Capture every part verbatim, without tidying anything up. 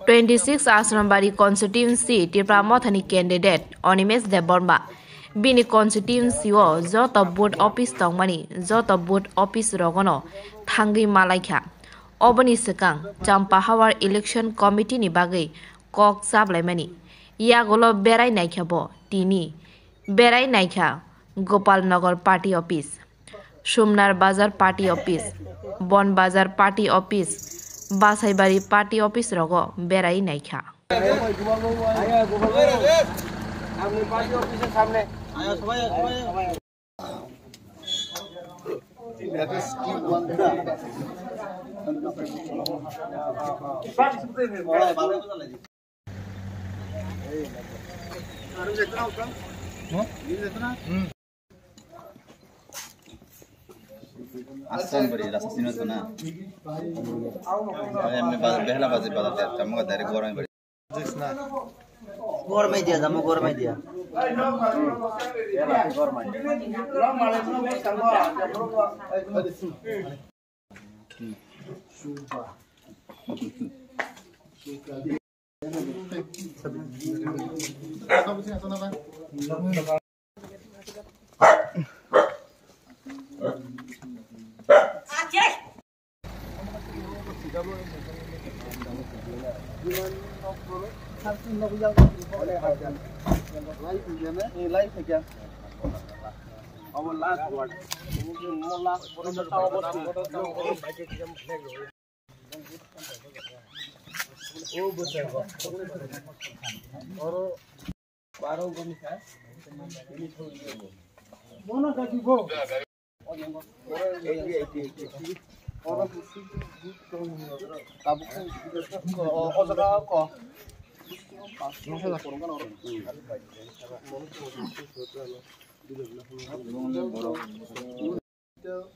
Twenty six Asrambari constituency Tipra Mothani candidate Animesh Debbarma bini constituency o joto booth office tongmani joto booth office rogono thangwi malaikha. Oboni swkang Champahawar election committee ni bagwi kok chablaimani yagulo berai naikha bo tini. Berai naikha Gopal Nagar party office, Sumnar Bazar party office, Bon Bazar party office, Basaibari party office rogo berai naikha. Assam bari rasa sini tu na. Emni ba-, behla bazi bala ter, kamu ka dari gorang bari. Gormai dia, kamu gormai dia.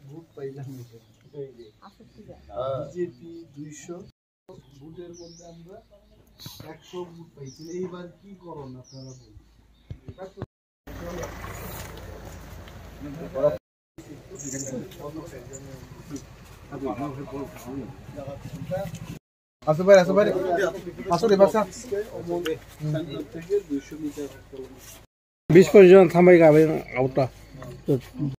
Vote পাইলাম না। বিজেপি দুইশো ভোটের মধ্যে আমরা একশো ভোট পাইছি। এইবার কি করুন আপনারা বলুন? Asuk bhai, asuk bhai. Asuk bhai, asuk. বিশ পঁচিশ জন থামাই গাবে আউটটা।